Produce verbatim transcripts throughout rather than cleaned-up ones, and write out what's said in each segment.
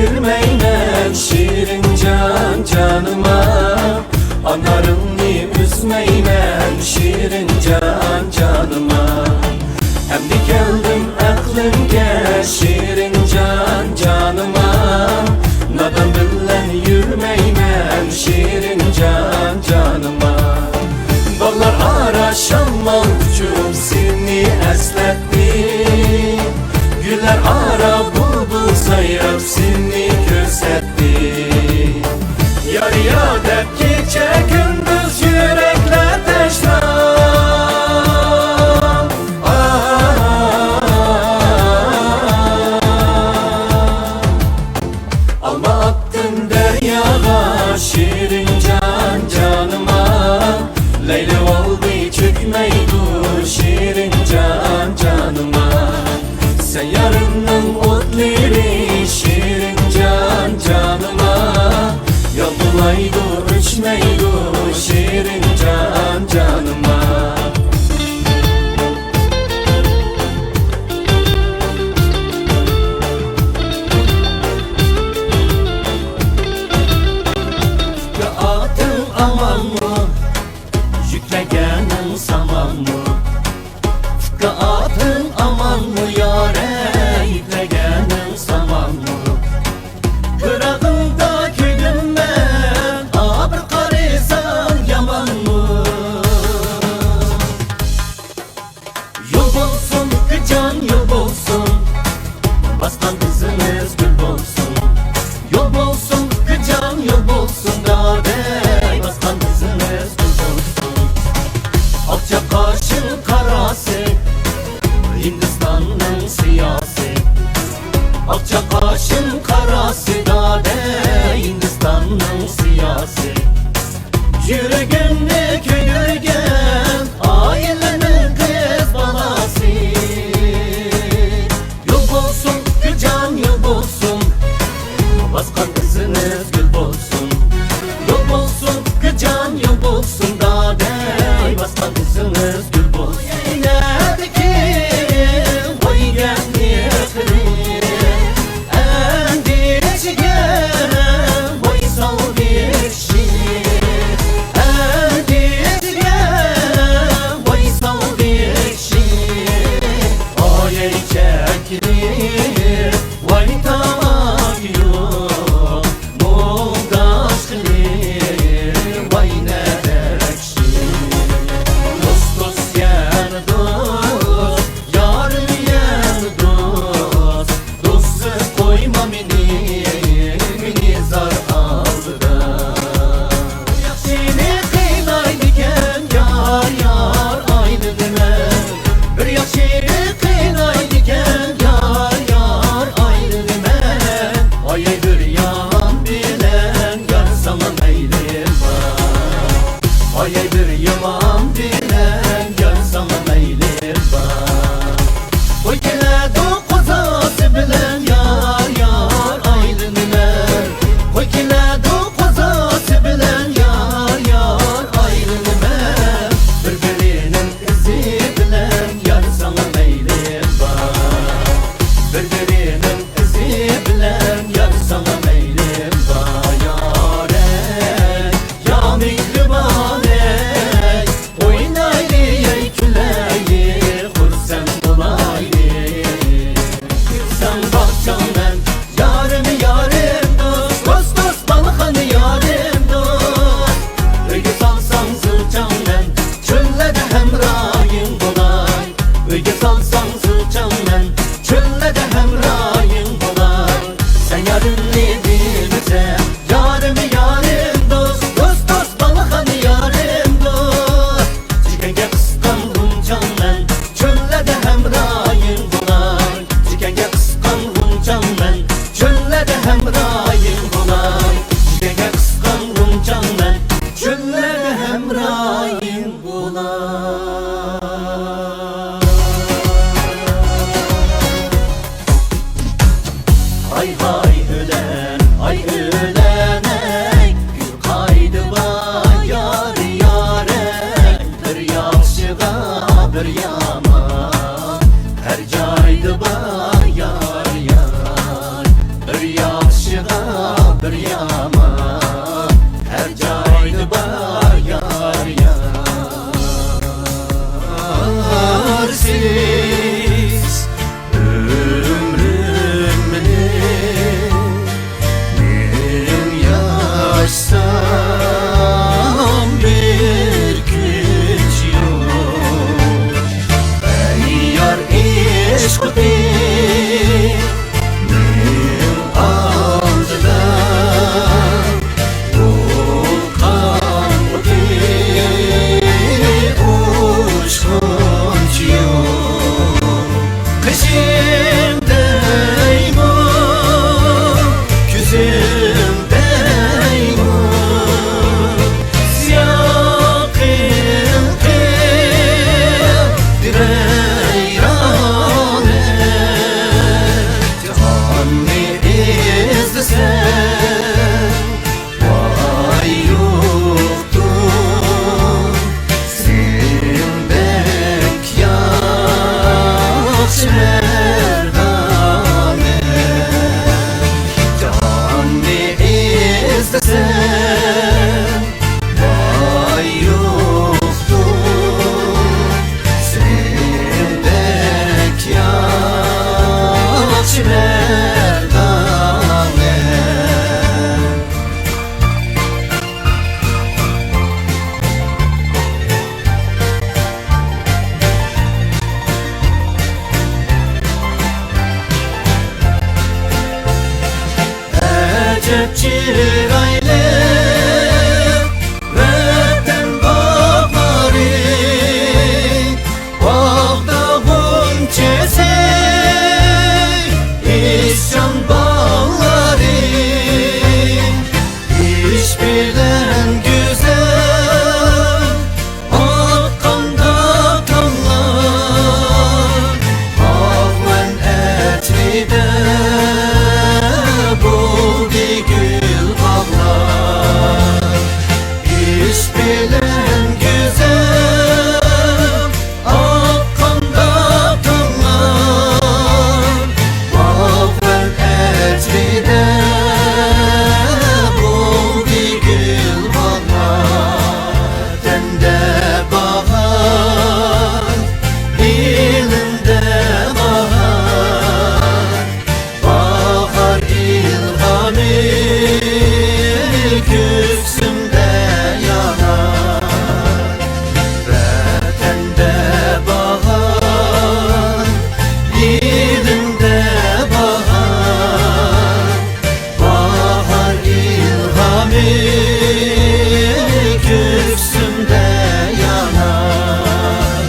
يۈرمەيمەن شېرىنجان جانىما، ئانارىڭنى ئۈزمەيمەن شېرىنجان جانىما. ئەمدى كەلدىم ئەقلىمگە شېرىنجان جانىما، نادان بىلەن يۈرمەيمەن شېرىنجان جانىما. باغلار ئارا شامال ئۇچۇپ سېنى ئەسلەتتى، گۈللەر ئارا بۇلبۇل سايراپ سېنى كۆرسەتتى. يار يار دەپ كېچە كۈندۈز يۈرەكلەر تەشنا. ئالما ئاتتىم دەرياغا شېرىنجان جانىما، لەيلىۋالدى چۆكمەيدۇ شېرىنجان جانىما. سەن يارىمنىڭ ئوتلىرى شېرىنجان جانىما، يالقۇنلايدۇ ئۆچمەيدۇ شېرىنجان جانىما. ئاتىڭ ئامانمۇ؟ يۈكلىگەنىڭ سامانمۇ؟ ئاتىڭ ئامانمۇ يارەي، يۈكلىگەنىڭ سامانمۇ؟ پىراقىڭدا كۆيدۈم مەن، ئا، بىر قارىساڭ يامانمۇ؟ يول بولسۇن، ئۇكىجان، يول بولسۇن، باسقان ئىزىڭىز گۈل بولسۇن. يول بولسۇن، ئۇكىجان، يول بولسۇن، دادەي، باسقان ئىزىڭىز گۈل بولسۇن. ئاقچا قاشىڭ قاراسى، ھىندىستاننىڭ سىياسى. ئاقچا قاشىڭ قاراسى، دادەي، ھىندىستاننىڭ سىياسى. يۈرىكىمنى كۆيدۈرگەن ئائىلىنىڭ قىز بالاسى. يول بولسۇن، ئۇكىجان، يول بولسۇن، باسقان ئىزىڭىز گۈل بولسۇن. يول بولسۇن، ئۇكىجان، يول بولسۇن، دادەي، باسقان ئىزىڭىز گۈل بولسۇن. نەدىكى ۋاي گەپنى قىلىپ، ئەندىشىگە ۋاي سالدى كىشى، ئەندىشىگە ۋاي سالدى كىشى. ئايەي چەكلىك ۋاي تاماق يوق، مۇڭداش قىلىپ ۋاي نەدەكشى. دوست، دوست، يەنە دوست، يارىم يەنە دوست. دوستسىز قويما مېنى، مېنى زار ئالدىدا. بىر ياخشىنى قىلايدىكەن يار، يار، ئايلىنىمەن. بىر ياخشىنى قىلايدىكەن يار، يار، ئايلىنىمەن. ئاياي بىر يامان بىلەن يار ساڭا مەيلىم بار. ئاياي بىر يامان بىلەن يار ساڭا مەيلىم بار. قوي كېلەدۇ قوزاسى بىلەن يار، يار ئايلىنىمەن. قوي كېلەدۇ قوزاسى بىلەن يار، يار ئايلىنىمەن. بىر-بىرىنىڭ ئىزى بىلەن يار ساڭا مەيلىم بار. بىر-بىرىنىڭ ئىزى بىلەن يار ساڭا مەيلىم بار يارەي. يا مېھرىبانەي، ئوينايلى، كۈلەيلى، خۇرسەن بولايلى. سەن باغچاڭ مەن، يارىم، يارىم دوست، دوست، دوست، بالىخان يارىم دوست. ئۆيگە سالساڭ زىلچاڭ مەن، چۆللەردە ھەمراھىڭ بولاي. ئۆيگە سالساڭ زىلچاڭ مەن، چۆللەردە ھەمراھىڭ بولاي. سەن يارىمنى بىلمىسەڭ، يارىم، يارىم دوست، دوست، دوست، بالىخان يارىم دوست. چېكەڭگە قىسقان غۇنچاڭ مەن، چۆللەردە ھەمراھىڭ بولاي. چېكەڭگە قىسقان غۇنچاڭ مەن، چۆللەردە ھەمراھىڭ بولاي. چېكەڭگە قىسقان غۇنچاڭ مەن، چۆللەردە ھەمراھىڭ بولاي. ھاي، ھاي، ئۆلەن، ھاي، ئۆلەن، ئەي، گۈل قايدا بار، يار، يار، ئەي، بىر ياخشىغا بىر يامان، ھەر جايدا بار، يار، يار، بىر ياخشى چىرايلىق ۋەتەن باغرى، باغدا غۇنچىسى، ئىشچان باغلىرى، ئىش بىلەن گۈزەل ئاققاندا تاڭلار، باغۋەن ئەترىدە بولدى گۈل باغلار. ئىش بىلەن گۈزەل ئاققاندا تاڭلار، باغۋەن ئەترىدە بولدى گۈل باغلار. ۋەتەندە باھار، ئېلىمدە باھار، باھار ئىلھامى كۆكسۈمدە ياغار. ۋەتەندە باھار، ئېلىمدە باھار، باھار ئىلھامى كۆكسۈمدە ياغار.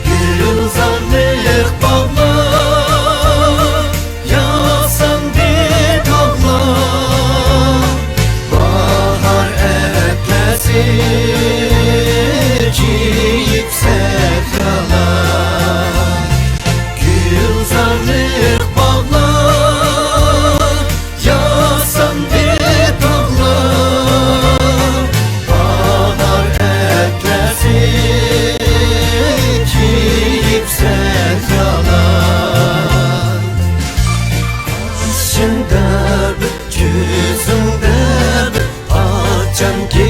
گۈلزارلىق باغلار ياساندى تاغلار، باھار ئەتلەسى كىيىپ سەھرالار. گۈلزارلىق باغلار ياساندى تاغلار، باھار ئەتلەسى كىيىپ سەھرالار. قېشىڭدا بىر، كۆزۈڭدە بىر، قاچانكى